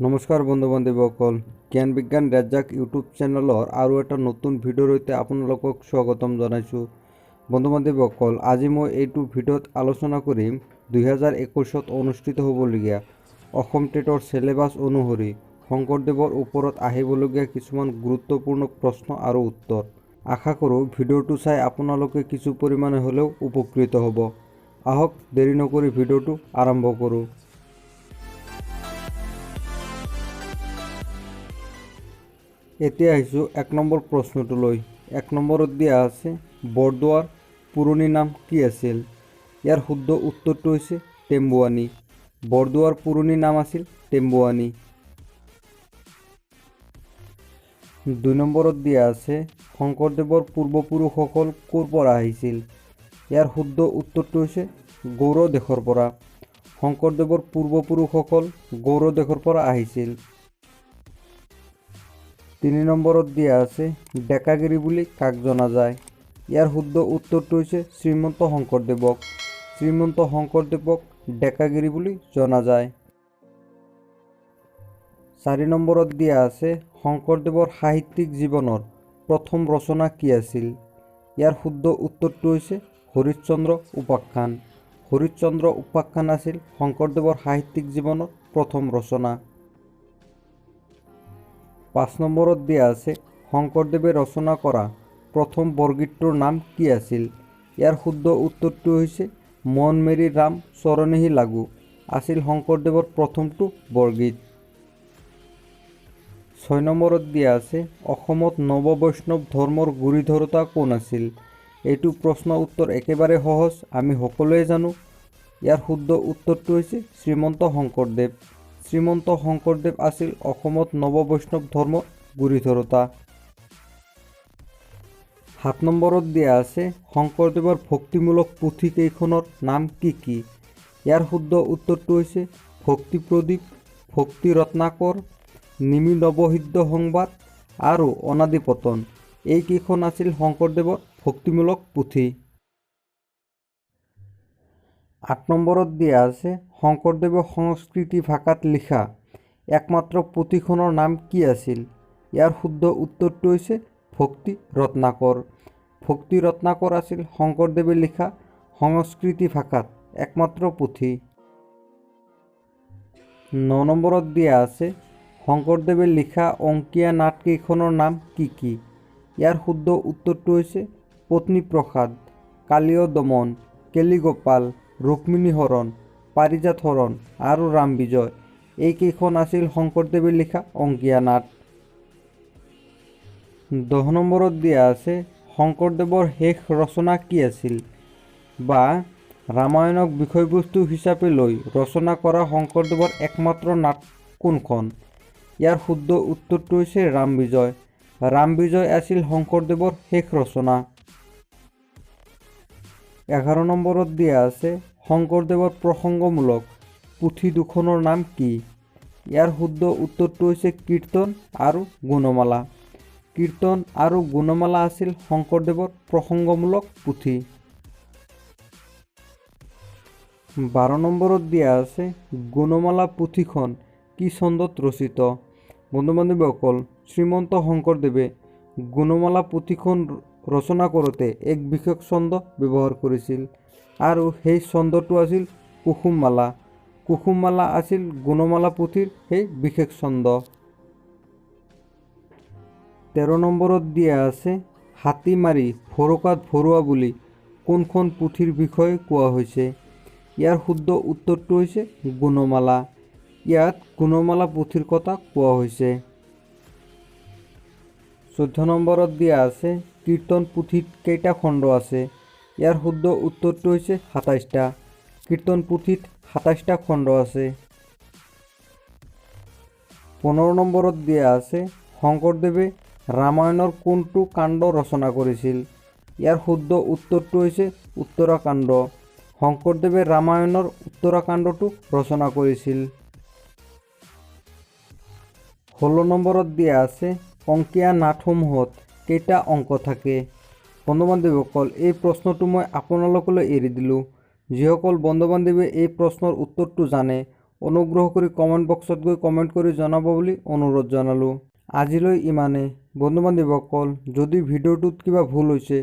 নমস্কাৰ বন্ধু বান্ধৱীসকল, জ্ঞান বিজ্ঞান ৰাজ্জাক ইউটিউব চেনেলৰ আৰু এটা নতুন ভিডিঅ'ৰ সৈতে আপোনালোকক স্বাগতম জনাইছোঁ। বন্ধু বান্ধৱীসকল, আজি মই এইটো ভিডিঅ'ত আলোচনা কৰিম 2021ত অনুষ্ঠিত হ'বলগীয়া অসম টেটৰ চিলেবাছ অনুসৰি শংকৰদেৱৰ ওপৰত আহিবলগীয়া কিছুমান গুৰুত্বপূৰ্ণ প্ৰশ্ন আৰু উত্তৰ। আশা কৰোঁ ভিডিঅ'টো চাই আপোনালোকে কিছু পৰিমাণে হ'লেও উপকৃত হ'ব। আহক, দেৰি নকৰি ভিডিঅ'টো আৰম্ভ কৰোঁ। এতিয়া আহিছোঁ 1 নম্বৰ প্ৰশ্নটোলৈ। 1 নম্বৰত দিয়া আছে, বৰদোৱাৰ পুৰণি নাম কি আছিল? ইয়াৰ শুদ্ধ উত্তৰটো হৈছে টেম্বুৱানী। বৰদোৱাৰ পুৰণি নাম আছিল টেম্বুৱানী। 2 নম্বৰত দিয়া আছে, শংকৰদেৱৰ পূৰ্বপুৰুষসকল ক'ৰ পৰা আহিছিল? ইয়াৰ শুদ্ধ উত্তৰটো হৈছে গৌড় দেশৰ পৰা। শংকৰদেৱৰ পূৰ্বপুৰুষসকল গৌড় দেশৰ পৰা আহিছিল। 3 নম্বৰত দিয়া আছে, ডেকাগিৰি বুলি কাক জনা যায়? ইয়াৰ শুদ্ধ উত্তৰটো হৈছে শ্ৰীমন্ত শংকৰদেৱক। শ্ৰীমন্ত শংকৰদেৱক ডেকাগিৰি বুলি জনা যায়। 4 নম্বৰত দিয়া আছে, শংকৰদেৱৰ সাহিত্যিক জীৱনৰ প্ৰথম ৰচনা কি আছিল? ইয়াৰ শুদ্ধ উত্তৰটো হৈছে হৰিশ্চন্দ্ৰ উপাখ্যান। হৰিশ্চন্দ্ৰ উপাখ্যান আছিল শংকৰদেৱৰ সাহিত্যিক জীৱনৰ প্ৰথম ৰচনা। 5 নম্বৰত দিয়া আছে, শংকৰদেৱে ৰচনা কৰা প্ৰথম বৰগীতটোৰ নাম কি আছিল? ইয়াৰ শুদ্ধ উত্তৰটো হৈছে মন মেৰি ৰাম চৰণেহি লাগু আছিল শংকৰদেৱৰ প্ৰথমটো বৰগীত। 6 নম্বৰত দিয়া আছে, অসমত নৱ বৈষ্ণৱ ধৰ্মৰ গুৰি ধৰোঁতা কোন আছিল? এইটো প্ৰশ্ন উত্তৰ একেবাৰে সহজ, আমি সকলোৱে জানো। ইয়াৰ শুদ্ধ উত্তৰটো হৈছে শ্ৰীমন্ত শংকৰদেৱ। শ্ৰীমন্ত শংকৰদেৱ আছিল অসমত নৱ বৈষ্ণৱ ধৰ্মৰ গুৰি ধৰোঁতা। 7 নম্বৰত দিয়া আছে, শংকৰদেৱৰ ভক্তিমূলক পুথি কেইখনৰ নাম কি কি? ইয়াৰ শুদ্ধ উত্তৰটো হৈছে ভক্তি প্ৰদীপ, ভক্তি ৰত্নাকৰ, নিমি নৱসিদ্ধ সংবাদ আৰু অনাদিপতন। এইকেইখন আছিল শংকৰদেৱৰ ভক্তিমূলক পুথি। 8 নম্বৰত দিয়া আছে, শংকৰদেৱে সংস্কৃত ভাষাত লিখা একমাত্ৰ পুথিখনৰ নাম কি আছিল? ইয়াৰ শুদ্ধ উত্তৰটো হৈছে ভক্তি ৰত্নাকৰ। ভক্তি ৰত্নাকৰ আছিল শংকৰদেৱে লিখা সংস্কৃত ভাষাত একমাত্ৰ পুথি। 9 নম্বৰত দিয়া আছে, শংকৰদেৱে লিখা অংকীয়া নাটকেইখনৰ নাম কি কি? ইয়াৰ শুদ্ধ উত্তৰটো হৈছে পত্নীপ্ৰসাদ, কালীয় দমন, কেলিগোপাল, ৰুক্মিণী হৰণ, পাৰিজাত হৰণ আৰু ৰাম বিজয়। এইকেইখন আছিল শংকৰদেৱে লিখা অংকীয়া নাট। 10 নম্বৰত দিয়া আছে, শংকৰদেৱৰ শেষ ৰচনা কি আছিল বা ৰামায়ণক বিষয়বস্তু হিচাপে লৈ ৰচনা কৰা শংকৰদেৱৰ একমাত্ৰ নাট কোনখন? ইয়াৰ শুদ্ধ উত্তৰটো হৈছে ৰাম বিজয়। ৰাম বিজয় আছিল শংকৰদেৱৰ শেষ ৰচনা। 11 নম্বৰত দিয়া আছে, শংকৰদেৱৰ প্ৰসংগমূলক পুথি দুখনৰ নাম কি? ইয়াৰ শুদ্ধ উত্তৰটো হৈছে কীৰ্তন আৰু গুণমালা। কীৰ্তন আৰু গুণমালা আছিল শংকৰদেৱৰ প্ৰসংগমূলক পুথি। 12 নম্বৰত দিয়া আছে, গুণমালা পুথিখন কি ছন্দত ৰচিত? বন্ধু বান্ধৱীসকল, শ্ৰীমন্ত শংকৰদেৱে গুণমালা পুথিখন ৰচনা কৰোঁতে এক বিশেষ ছন্দ ব্যৱহাৰ কৰিছিল আৰু সেই ছন্দটো আছিল কুসুমমালা। কুসুমমালা আছিল গুণমালা পুথিৰ সেই বিশেষ ছন্দ। 13 নম্বৰত দিয়া আছে, হাতী মাৰি ভৰকাত ভৰোৱা বুলি কোনখন পুথিৰ বিষয়ে কোৱা হৈছে? ইয়াৰ শুদ্ধ উত্তৰটো হৈছে গুণমালা। ইয়াত গুণমালা পুথিৰ কথা কোৱা হৈছে। 14 নম্বৰত দিয়া আছে, কীৰ্তন পুথিত কেইটা খণ্ড আছে? ইয়াৰ শুদ্ধ উত্তৰটো হৈছে 27টা। কীৰ্তন পুথিত 27টা খণ্ড আছে। 15 নম্বৰত দিয়া আছে, শংকৰদেৱে ৰামায়ণৰ কোনটো কাণ্ড ৰচনা কৰিছিল? ইয়াৰ শুদ্ধ উত্তৰটো হৈছে উত্তৰাকাণ্ড। শংকৰদেৱে ৰামায়ণৰ উত্তৰাকাণ্ডটো ৰচনা কৰিছিল। 16 নম্বৰত দিয়া আছে, অংকীয়া নাটসমূহত কেইটা অংক থাকে? বন্ধু বান্ধৱীসকল, এই প্ৰশ্নটো মই আপোনালোকলৈ এৰি দিলোঁ। যিসকল বন্ধু বান্ধৱীয়ে এই প্ৰশ্নৰ উত্তৰটো জানে, অনুগ্ৰহ কৰি কমেণ্ট বক্সত গৈ কমেণ্ট কৰি জনাব বুলি অনুৰোধ জনালোঁ। আজিলৈ ইমানে বন্ধু বান্ধৱীসকল। যদি ভিডিঅ'টোত কিবা ভুল হৈছে,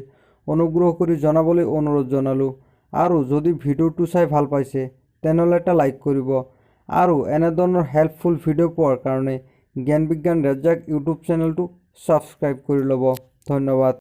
অনুগ্ৰহ কৰি জনাবলৈ অনুৰোধ জনালোঁ আৰু যদি ভিডিঅ'টো চাই ভাল পাইছে, তেনেহ'লে এটা লাইক কৰিব আৰু এনেধৰণৰ হেল্পফুল ভিডিঅ' পোৱাৰ কাৰণে জ্ঞান বিজ্ঞান ৰেজাক ইউটিউব চেনেলটো ছাবস্ক্ৰাইব কৰি ল'ব। ধন্যবাদ।